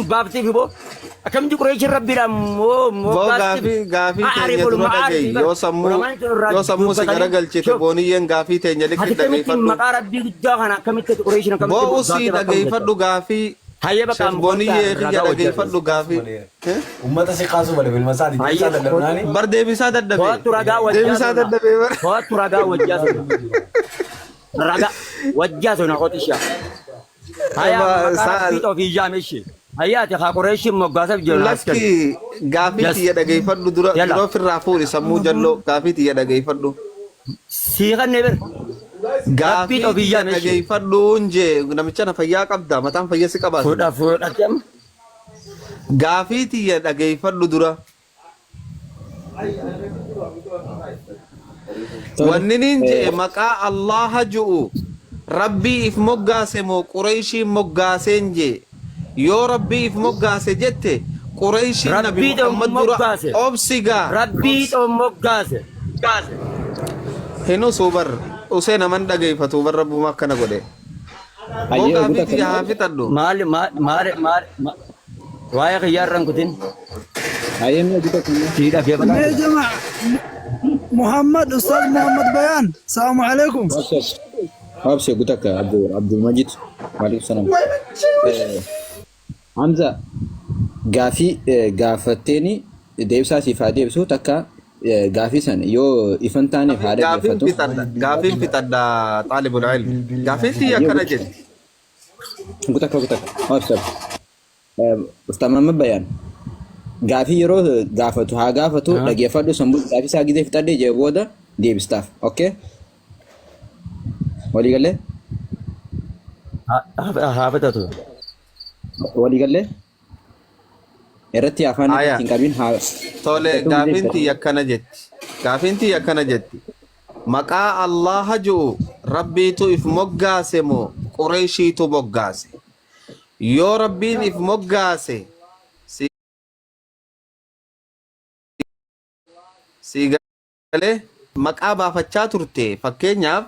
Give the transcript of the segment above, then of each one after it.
Baaftiif boo akkamitti Qureeshiin Rabbiidhaan moo Boo moggaastiif gaafii gaafii teenya Ma'aarif ol dura ma'aarif dhaga'i bar yoo sammuu ulamaan sun irraa yoo sammuu si dubbatanii garagalchite shuf booniyyeen gaafii teenya ati likki akkamitti dhageeffadhu. maqaa Rabbii guddaa kana akkamitti Qureeshiin akkamitti Boo usii moggaasteef akkam jetta dhageeffadhu gaafii hayyee bakka Sheekh amma kottaa Booniyyee kiyya ragaa wajjaa dhageeffadhu gaafii. Eh? Ummata si kaasuu malee bilma isaati hayyee deebisaa dadhabnaani. Bar deebisaa dadhabe. Kottu ragaa wajjaa Deebisaa sona dadhabe bar. kottu ragaa wajjaa sona ragaa wajjaa sona kottu ishaa Haya maqaa Rabbii ofii yaame ishee. Haya ati haa Qureeshiin moggaasaf jiru naas kennu. Lakki gaafii Yes. tiyya dhageeffadhu dura Yalla. dura ofirraa fuudhi sammuu jalloo gaafii tiyya dhageeffadhu. Sii kannee bir. Gaafii Rabbii ofii tiyya yaame ishee. dhageeffadhu jee namicha na fayyaa qabda mataan fayya si qabaate. Fuudha fuudhatti amma. Gaafii tiyya dhageeffadhu dura. Tole. Wanni niin je'e maqaa Allaaha ju'u Rabbii if moggaase moo Qureeyshiin moggaaseen je'e. Yoo Rabbii if moggaase jette Qureeyshiin Nabi Rabbii ta'u Muhammad dura moggaase. obsi gaa. Rabbii ta'u moggaase. Hin usuu bar usee naman dhageeyfatuu bar Rabbuma akkana godhe. Boo Hayyee gaafii guta tiyya kan haa fixadhu. Maali maali maali maali waa'ee kiyyaa irra hin kutin. Hayyee mee guta kan Sii dhaggeeffataa Mee jira. jama Muhammad Ustaz Muhammad Bayan. Assalamu alaikum. Obse obse guta ka Abdul Abdul Majid. Waalaikum salam. Eh, Hamza gaafii gaafatteeni deebisaa siif haa deebisu takka gaafii san yoo ifan taaneef haa Gaafiin dhaggeeffatu. fixadha. Gaafiin fixadha xaalibul ilm. Gaafiin tiyya Hayyee akkana guta jetti. guta ka guta ka obse obse. Ustaz Muhammad Bayaan gaafii yeroo gaafatu haa gaafatu dhaggeeffadhu san booda gaafii isaa gizee fixadhee jee booda deebistaaf. Okay? Walii galee? Haa fixatu. Walii galee? Irratti afaan Aya. irratti hin qabin haa Tole fixatu gizee gaafiin fixadhu. tiyya akkana jetti. Gaafiin tiyya akkana jetti. Maqaa Allaaha ju'u Rabbiitu if moggaase moo Qureeyshiitu moggaase? Yoo Rabbiin if moggaase si sii galee maqaa baafachaa turte fakkeenyaaf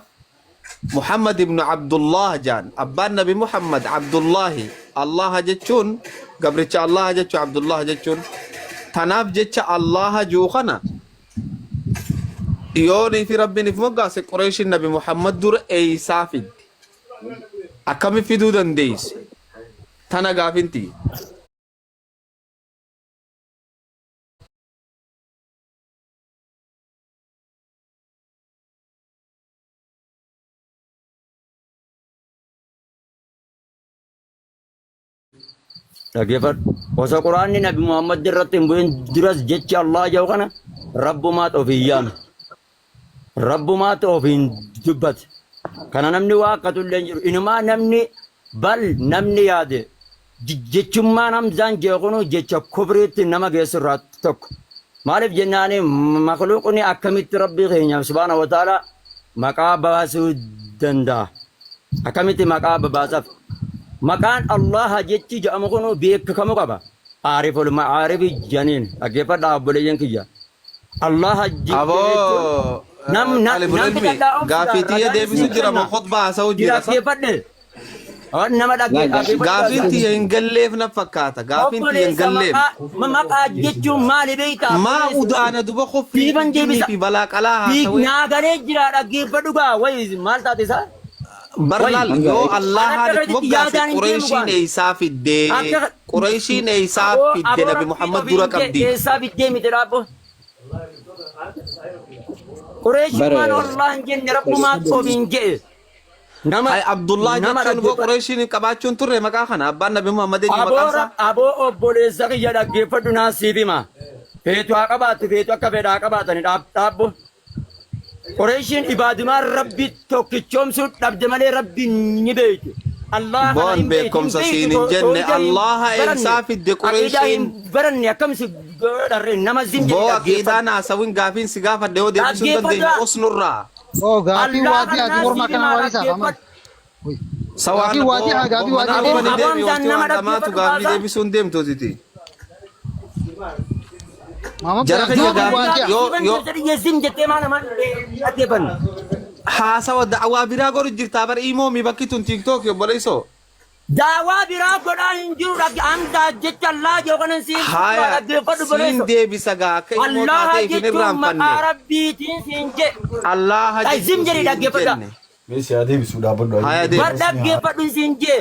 Muhammad ibnu Abdullah jaan abbaan Nabi Muhammad Abdullahi Allaha jechuun gabricha Allaha jechuun Abdullah jechuun tanaaf jecha Allaha juu kana yoonii fi Rabbiin if moggaase Qureeshiin Nabi Muhammad dura eeysaa fidde akkami fiduu dandeeyse tana gaafin tiyya. Dhaggeeffadhu. Osoo Quraanni Nabi Muhammad irratti hin bu'in duras jechi Allah jedhu kana Rabbumaatu ofiin yaame. Rabbumaatu ofiin dubbate. Kana namni waakkatu illee hin jiru. Inumaa namni bal namni yaade Jechummaan Hamzaan je'e kunu jecha kufriitti nama geessu irraa tokko. Maaliif jennaani makhluuqni akkamitti Rabbii keenya subhaanahu wa ta'aalaa maqaa baasuu danda'a? Akkamitti maqaa baasaf? Maqaan Allaaha jechi jedhamu kunu beekamu qaba. Aariful ma'aarifi janiin. Dhaggeeffadhaa obboleeyyan kiyya. Allaaha jechuun Aboo nam nam xaalibul nam ilmi fixadhaa obsuudhaan gaafii tiyya ragaan deebisu isinii jira moo kenna. khutbaa haasa'u Si jira sa? dhaggeeffadhe. Waan nama Laa gaafii Gaafiin dhaggeeffadhu. tiyya hin galleef na fakkaata. Gaafiin tiyya hin Obboleessa galleef. maqaa maqaa jechuun maali beektaa Maa obboleessa udaana duba kufrii fi siifan jinnii deebisa. fi balaa qalaa Siif haasawee. naa galee jira dhaggeeffadhu gaa wayi maal taate isaa? Bar Wayi laal Hamza yoo an Allaahaan akka if keetitti moggaase yaadaan hin deemu Qureeshiin gaan. eeysaa fiddee Akka Qureeshiin eeysaa aboo fidde aboo Nabi rabbiin Muhammad dura ofiin jee qabdi. eessaa fiddee miti dhaabbo. Bara Qureeshummaan Allah hin jenne rabbumaatu ofiin je'e. Nama Hay Abdullah nama jechuun boo dhaggeeffadhu. Qureeshiin qabaachuun turre maqaa kana abbaan Nabi Muhammad eenyu Aboo maqaan isaa? aboo obboleessa kiyya dhaggeeffadhu naan siif hima. Feetu haa qabaattu feetu akka fedha haa qabaatani dhaabbo. Qureeshiin ibaadumaan Rabbi tokkichoomsuu dhabde malee Rabbi ni beekti. Allah kana Boon hin beekti hin beekumsa beektu siin hin jenne toohida hin Allaha baranne eeysaa fidde aqiidaa hin Qureeshiin baranne akkam si godharre nama zim jedhi boo dhaggeeffadhu. aqiidaan haasawin gaafiin si gaafadhe yoo deebisuu hin dandeenye Dhaggeeffadhu. usnurraa. Oh, gaafii Allah waadii kana ati naan morma siif akkana himaa waa isaaf aman. dhaggeeffadhu. Sawaan Gaafii waadii haa boo gaafii boo waadii mana Aboo dhufani aboo deemi Hamzaan wanti nama waan dhamaatu dhaggeeffadhu gaafii baasaa. deebisuu hin deemtu titi. Maama Jara Bayaan kiyya gaafii gaafii waadii haa. yoo Siifan yoo deebisa dhiyyeessin jettee maa namaan dhaggeeffannu. haasawa da'awaa biraa godhu jirtaa bar imoo mi bakki tun tiiktookii obboleessoo. Daawaa biraa godhaa hin jiru dhagge amdaa jecha Allah jedhu kanan siin Haya dhaggeeffadhu siin boleesso. deebisa gaa akka ilmoo Allaha taatee hin jechuun maqaa irraanfanne. rabbiitiin siin jedhe. Allaha Zim jechuun jedhi siin dhaggeeffadha. jenne. Meeshaa haa deebisu dhaabbadhu. Haya deebisi. Bar dhaggeeffadhu siin jee.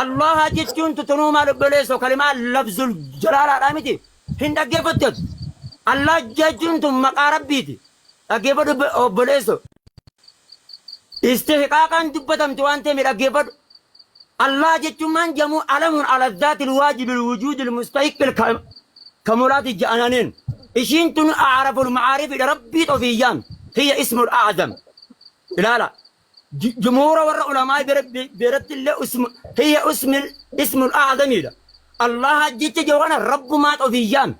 Allaha jechuun tutunuu maal obboleesso kalimaa lafzul jalaalaadhaa miti. Hin dhaggeeffattu. Allah jechuun tun maqaa rabbiiti. Dhaggeeffadhu obboleesso. Istihqaaqaan dubbatamte waan ta'eef dhaggeeffadhu. Allah jechuun maan jedhamu alamun ala dhaatil waajibil wujuudil mustahiqil kamulaati ja'ananiin. Ishiin tun a'raful ma'aarifidha rabbii ofiiyyaan. Hiya ismul a'zam. Ilaala. Jumhuura warra ulamaa biratti illee hiya ismul a'zamidha. Allah jecha jiru kana rabbumaat ofiiyyaan.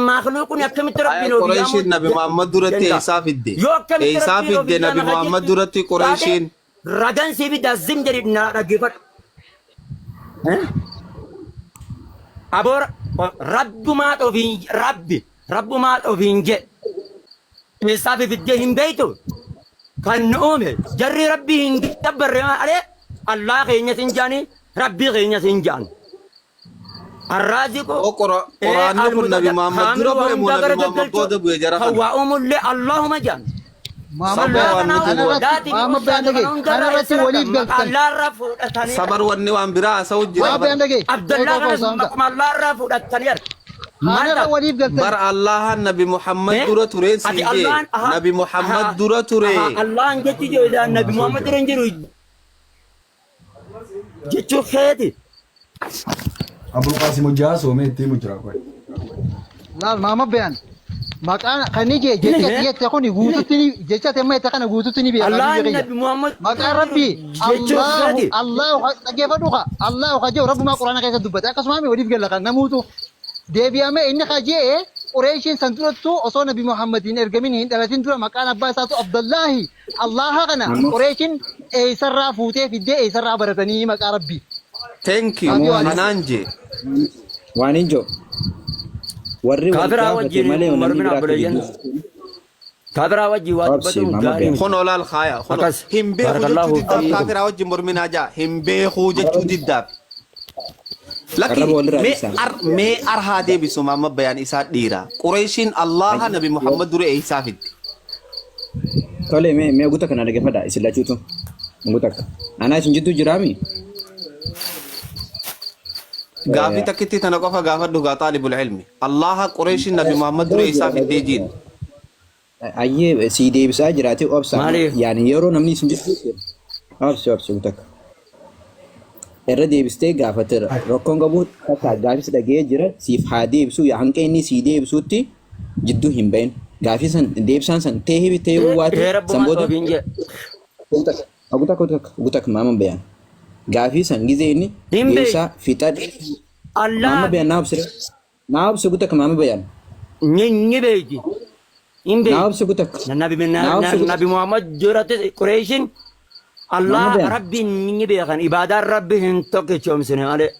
Makhluuqni akkamitti Haya rabbiin ofiiyyaamu Qureeshiin Nabi Muhammad duratti danda'a? eessaa fidde? Yoo akkamitti Eessaa rabbiin fidde Nabi ofiiyyaama ka Muhammad jechuun duratti taate Qureeshiin? ragan si bidda zim jedhi na dhaggeeffadhu. Aboo rabbumaat ofiin rabbi rabbumaat ofiin jedhe. Eessaa fi fiddee hin beektu kan nu uume jarri rabbii hin gabbarre malee Allah keenya sin jaani rabbii keenya sin jaan. Arraaziqu Oo Quraanni kun Nabi Muhammad dura bu'e moo almutada Nabi kaamil waa Muhammad hundaa booda bu'e jara kan kana? waa uumullee Allahuma jaan. Muhammad Sabbar Allah waan kana nuti kana godhu. irratti daati Muhammad ustaaza Bayaan kana dhagee kana hundarraa irratti eessa waliif maqaa galtan. Allaarraa fudhatanii Sabar wanni waan biraa haasa'u jira Muhammad bar. Bayaan dhagee qoy Abdallaa qoy qoy kanas saamta. maquma Allaarraa fudhatanii Kana maal irra ta'a? waliif galtan. Bar Allahan Nabi Muhammad dura ture Ati siin jee. Allahan aha Nabi aha Muhammad dura ture. aha Allahan jechi jiru Nabi Muhammad dura hin jiru jechuu keeti. Abdul Qaasim hojjaa soomee itti himu jira qoy. Laal Muhammad Bayaan maqaan kan ni jee jecha ati jette kun guututti ni jecha ati amma jette kana guututti ni beeka biyya Allahan kiyya. Nabi Muhammad Maqaan dura hin Rabbii jiru jechuu Allahu keeti. Allahu dhaggeeffadhu kaa Allahu ka jedhu Rabbumaa Quraana keessa dubbate akkasuma waliif galla kan namuutu deebi'amee inni ka jee Qureeshiin san durattuu osoo Nabi Muhammad hin ergamin hin dhalatin dura maqaan abbaa isaatu Abdallahi Allaha kana Ammoo Qureeshiin eessarraa fuutee fiddee eessarraa baratanii maqaa Rabbii. Thank you. Gaafii ammoo waan waan Kanaan jee. waan hin jiru warri wal Kaafiraa gaafate wajjin malee namni mormina biraa akka obboleeyyan. jidduu Kaafiraa wajjin waa obsi dubbatuun Muhammad gaarii Bayaan. miti. Kun olaal haaya. Kun Akkas hin beeku jechuu barakallahu diddaaf fiikum. kaafiraa wajjin morminaa jaa. Hin beeku jechuu diddaaf. Lakki Arraba walirraa mee dhiisaa. ar mee ar haa deebisu Muhammad Bayaan isaa dhiira. Qureeshiin Allaha Nabi Muhammad dura eessaa fidde? Tole mee mee guta kana dhaggeeffadha isin lachuutu. Guta akka. Anaa isin jidduu jiraami? Gaafii takkitti tana qofa gaafadhu gaa xaalibul ilmi. Allaha Qureeshiin Nabi Muhammad dura eessaa fiddee jiin. Ayyee sii deebisaa jiraate obsa. Maaliif? Yaani yeroo namni isin jidduu jiru. Obsi obsi guta akka. Irra deebistee gaafateera. Rakkoon qabu takka gaafis dhagee jira siif haa deebisu yaa hanqa inni sii deebisuutti jidduu hin bahin. Gaafii san deebisaan san teehii teehuu waate Ee san rabbumaatu booda ofiin jedhe. Guta akka guta akka maama bayaan. Gaafii san gizee inni Hin beeku. deebisaa fixadhe. Maama Allah bayaan naa obsire. Naa obsi guta akka maama bayaan. ni beeki. Hin Naa beeki. obsi guta akka. Nabi Naa obsi guta Nabi Muhammad duratti Qureeshiin Maama Allah bayaan. rabbiin ni beekan ibaadaan rabbi hin tokkichoomsine malee.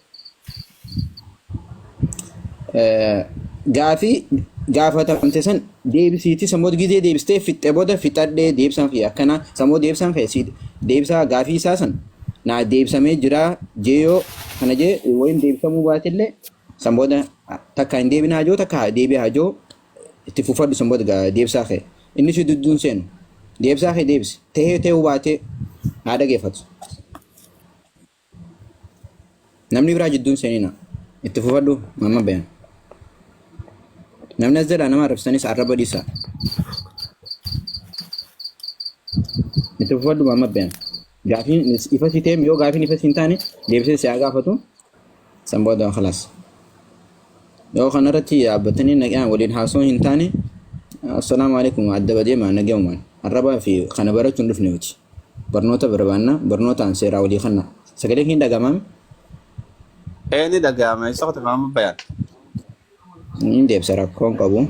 Gaafii gaafatamte san deebisiiti sammuu gizee deebistee fixxe booda fixadhee deebisaan fi akkana sammuu deebisaan fi si deebisaa gaafii isaa san naa deebisamee jira jeeyoo kana jee wayin deebisamuu baatellee san booda takka hin deebin hajoo takka deebi'e hajoo itti fufadhu san booda deebisaa kee inni si dudduun seenu deebisaa kee deebisi tahee tahuu baatee haa dhageeffatu. Namni biraa jidduun seenina. Itti fufadhu mamma bayan. Namni as jalaa nama arrabsanis arraba dhiisa. Itti fufadhu mamma bayan. Gaafiin ifa si ta'e yoo gaafiin ifa si hin taane deebisee si haa gaafatu. San booda khalaas. Yoo kanarratti dhaabbatanii nagaan waliin haasoo hin taane assalaamu alaikum adda badeema nagayumaan arrabaa fi kana barachuun dhufne nuti. Barnoota barbaanna barnootaan seeraa walii kanna. Sagaleen hin dhagamaam Ee ni dhaga'ama. Isa qote Muhammad Bayaan. hin deebisa rakkoon qabu.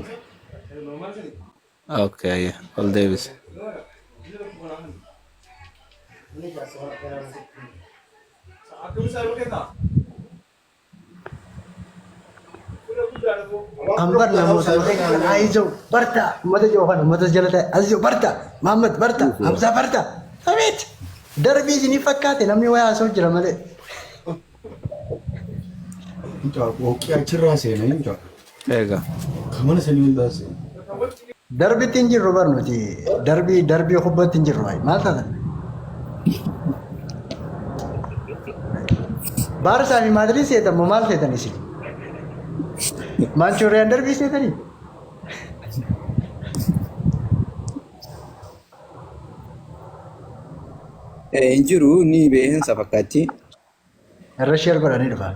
Okay, ol deebise. Ambar namoota Ayizoo barta ummata jiru kana ummata jala ta'e Azizoo barta Mahammad barta Hamzaa barta Abeet darbii isinii fakkaate namni wayaa haasa'u jira malee. Hooqii achirraa seena hin jaa. Eega. Kamana sanii hundaa seena. Darbitti hin jirru bar nuti darbii darbii kubbatti hin jirru maal taatan? Baarsaa fi Maadriid seetan moo maal seetan isin? Maanchuuriyaan darbii seetanii? Hin jiru ni beekensa fakkaatti. Irra sheer godhanii dhufa.